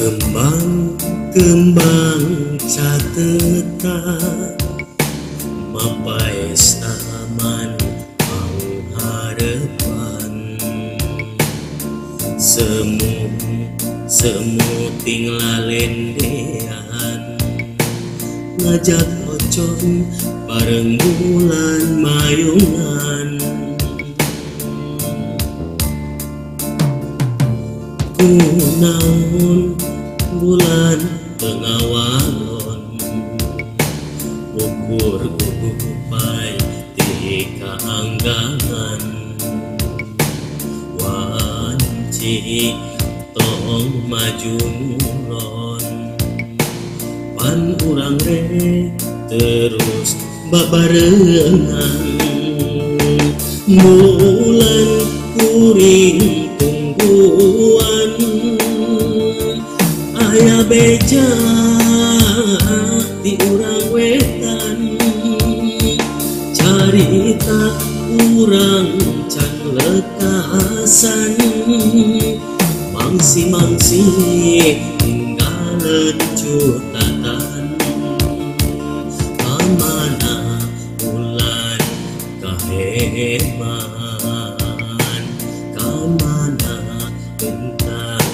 Kembang-kembang catetan mapaes taman pangharapan. Semu semu ting lalendean ngajak ocon bareng bulan mayungan. Kunaon bulan pengawalon ukur gugupai ti kaanggangan. Wanci tong maju ngulon pan urang re terus babarengan. Bulan kuring tungguan aya beja di urang wetan. Carita urang can lekasan mangsi-mangsi tinggalan cutatan. Kamana bulan kaheman, kamana bentang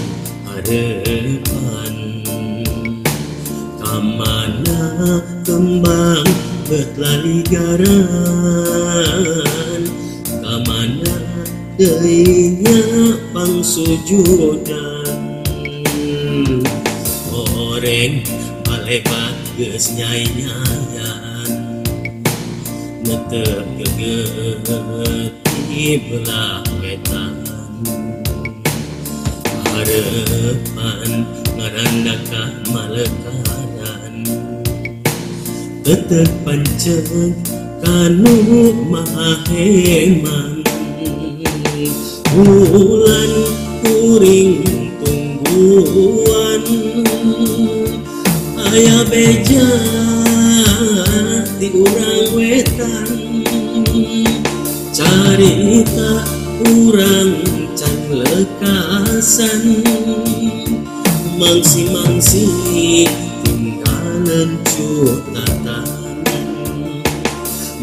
harapan, kamana kembang bet laligaran, kamana deui nya pangsujudan. Oreng balebat geus nyai-nyayan netep geget di belah wetan. Harapan ngaranda ka malekaran tetep panceg kanu maheman. Bulan kuring tungguan aya beja di urang wetan. Carita urang can lekasan mangsi-mangsi tinggalan cutatan.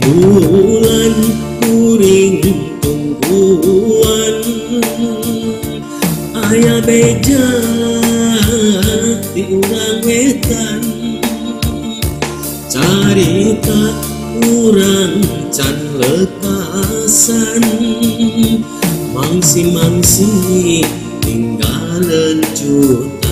Bulan kuring tungguan aya beja di urang wetan. Carita urang can lekasan mangsi-mangsi tinggalan cutatan.